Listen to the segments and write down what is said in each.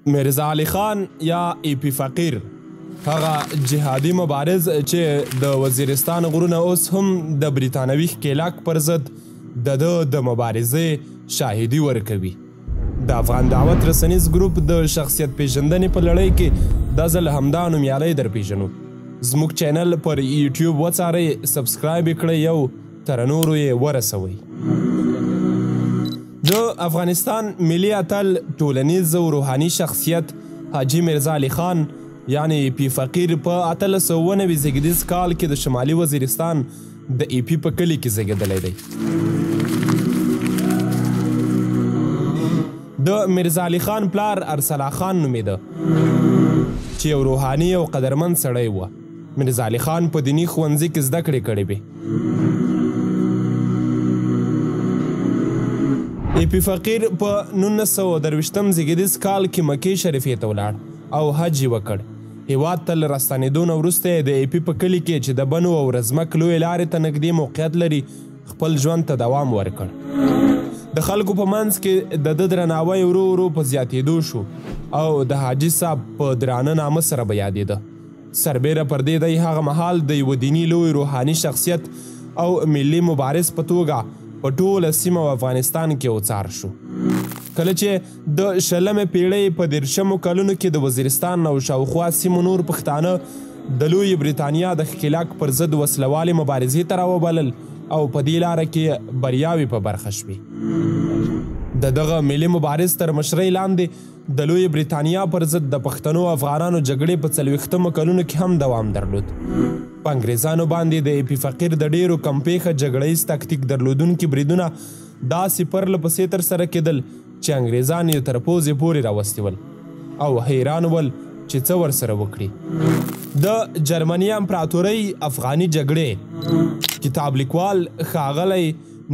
میرزا علي خان یا ایپي فقیر، هغه جهادي مبارز چې د وزیرستان غرونه اوس هم د بریتانوي ښکېلاک پر ضد د ده د مبارزې شاهدي ورکوي. د افغان دعوت رسنیز ګروپ د شخصیت پیژندنې په لړۍ کې دا ځل همدا نومیالی در پیژنو. زموږ چینل پر یوټیوب وڅارئ، subscribe یې کړئ او تر نورو یې ورسوئ. د افغانستان ملي اتل، ټولنیز او روحاني شخصیت حاجي میرزا علي خان یعنی ایپي فقیر په 1890 زیږدیز کال کې د شمالي وزیرستان د ایپي په کلي کې زیږېدلی دی. د میرزا علي خان پلار ارسلا خان نومېده چې یو روحاني او قدرمن سړی و. میرزا علي خان په دیني ښوونځي کې زده کړې کړې وې. ایپي فقیر په 1923 زیږدیز کال کې مکې شریفې ته ولاړ او حج یې وکړ. هیواد ته له راستنېدو نه وروسته یې د ایپي په کلي کې چې د بنو او رزمک لویې لارې ته نږدې موقعیت لري خپل ژوند ته دوام ورکړ. د خلکو په منځ کې د ده درناوی ورو ورو په زیاتېدو شو او د حاجي صاحب په درانه نامه سره به یادېده. سربېره پر دې دی هغه مهال د یوه دیني لوی روحاني شخصیت او ملي مبارز په توګه په ټوله سیمه او افغانستان کې وڅار شو. کله چې د 20مې پیړۍ په 30مو کلونو کې د وزیرستان او شاوخوا سیمو نور پښتانه د لویې بریتانیا د ښکېلاک پر ضد وسلوالې مبارزې ته راوبلل او په دې لاره کې بریاوې په برخه شوې. د دغه ملي مبارز تر مشرۍ لاندې د لویې بریتانیا پر ضد د پښتنو افغانانو جګړې په 40مو کلونو کې هم دوام درلود. په انګریزانو باندې د ایپي فقیر د ډېرو کمپېښه جګړه ییز تاکتیک درلودونکي بریدونه داسې پرله پسې ترسره کېدل چې انګریزان یې تر پوزې پورې راوستي ول او حیران ول چې څه ورسره وکړي. د جرمني امپراتورۍ افغاني جګړې کتاب لیکوال ښاغلی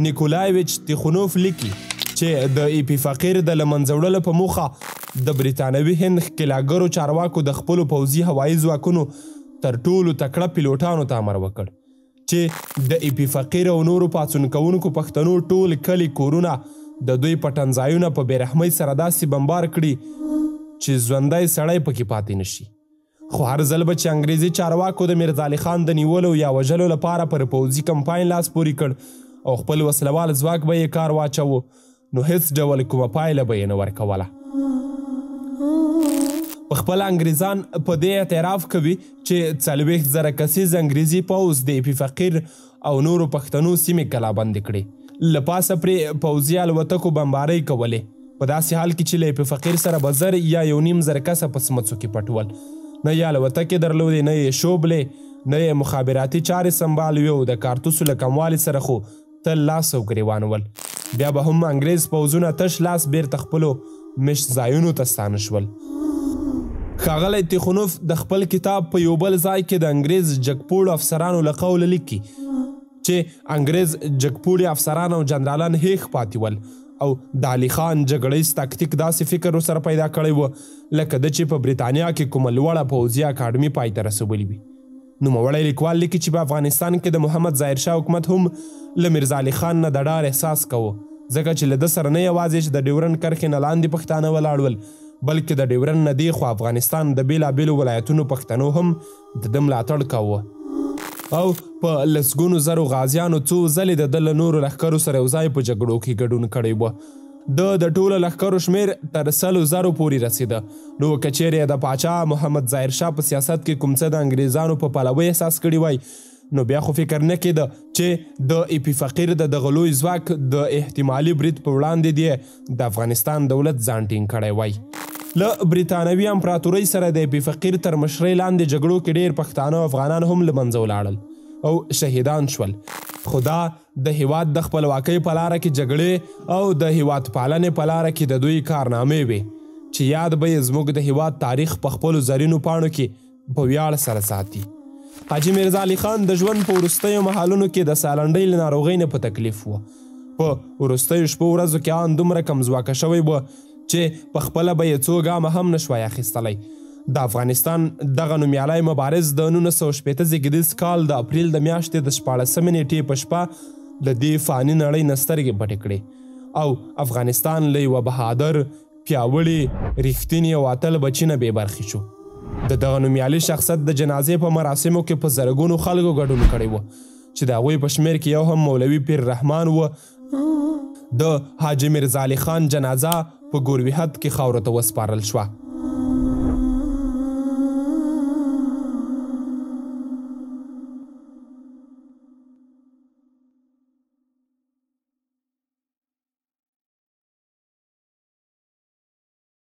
نیکولایویچ تیخونوف لیکي چې د ایپي فقیر د له منځه وړلو په موخه د بریتانوي هند ښکېلاکګرو چارواکو د خپلو پوځي هوایي ځواکونو تر ټولو تکړه پیلوټانو ته امر وکړ چې د ایپي فقیر او نورو پاڅون کوونکو پښتنو ټول کلي کورونه د دوی پټنځایونه په بېرحمۍ سره داسې بمبار کړي چې ژوندی سړی پکې پاتې نشي. خو هر ځل به چې انګریزي چارواکو د میرزا علي خان د نیولو یا وژلو لپاره پر پوځي کمپاین لاس پورې کړ او خپل وسلوال ځواک به یې کار واچوه، نو هیڅ ډول کومه پایله به یې نه ورکوله. په خپله انګریزان په دې اعتراف کوي چې 40,000 کسیز انګریزي پوځ د ایپي فقیر او نورو پښتنو سیمې کلابندې کړې، له پاسه پرې پوځي الوتکو بمبارۍ کولې، په داسې حال کې چې له ایپي فقیر سره به 1,000 یا 1,500 کسه په سمڅو کې پټ ول. نه یې الوتکې درلودې، نه یې شوبلې، نه یې مخابراتي چارې سمبال وې او د کارتوسو له کموالي سره خو تل لاس او ګریوان ول. بیا به هم انګریز پوځونه تش لاس بیرته خپلو مشت ځایونو ته ستانه شول. ښاغلی تیخونوف د خپل کتاب په یو بل ځای کې د انګریز جګپوړو افسرانو له قوله لیکي چې انګریز جګپوړي افسران او جنرالان هیښ پاتې ول او د علي خان جګړه ییز تاکتیک داسې فکر ورسره پیدا کړی و لکه ده چې په بریتانیا کې کومه لوړه پوځي اکاډمي پای ته رسولې وي. نوموړی لیکوال لیکي چې په افغانستان کې د محمد ظاهر شاه حکومت هم له میرزا علي خان نه د ډار احساس کوه، ځکه چې له ده سره نه یوازې چې د ډیورنډ کرښې نه لاندې پښتانه ولاړ ول، بلکې د ډیورنډ نه دې خوا افغانستان د بېلابېلو ولایتونو پښتنو هم د ده ملاتړ کاوه او په لسګونو زرو غازیانو څو ځلې د ده له نورو لښکرو سره یو ځای په جګړو کې ګډون کړی و. د ټولو لښکرو شمېر تر 100,000 پورې رسېده. نو که چیرې د پاچا محمد ظاهر شاه په سیاست کې کوم څه د انګریزانو په پلوۍ احساس کړي وای، نو بیا خو فکر نه کېده چې د ایپي فقیر د دغه لوی ځواک د احتمالي برید په وړاندې دې د افغانستان دولت ځان ټینګ کړی وای. له بریتانوي امپراتورۍ سره د ایپي فقیر تر مشرۍ لاندې جګړو کې ډېر پښتانه او افغانان هم له منځه ولاړل او شهیدان شول. خو دا د هیواد د خپلواکۍ په لاره کې جګړې او د هیواد پالنې په لاره کې د دوی کارنامې وې چې یاد به یې زموږ د هیواد تاریخ په خپلو زرینو پاڼو کې په ویاړ سره ساتي. حاجي میرزا علي خان د ژوند په وروستیو مهالونو کې د سالنډۍ له ناروغۍ نه په تکلیف و. په وروستیو شپو ورځو کې آن دومره کمځواکه شوی و چې په خپله به یې څو ګامه هم نشوای اخیستلی. د افغانستان دغه نومیالی مبارز د 1960 زیږدیز کال د اپریل د میاشتې د 16مې نېټې په شپه له دې فاني نړۍ نه سترګې پټې کړې او افغانستان له یوه بهادر، پیاوړي، رښتیني او اتل بچي نه بې برخې شو. د دغه نومیالي شخصیت د جنازې په مراسمو کې په زرګونو خلکو ګډون کړی و چې د هغوی په شمېر کې یو هم مولوي پیر رحمان و. د حاجي میرزا علي خان جنازه په ګورویحت کې خاورو ته وسپارل شوه.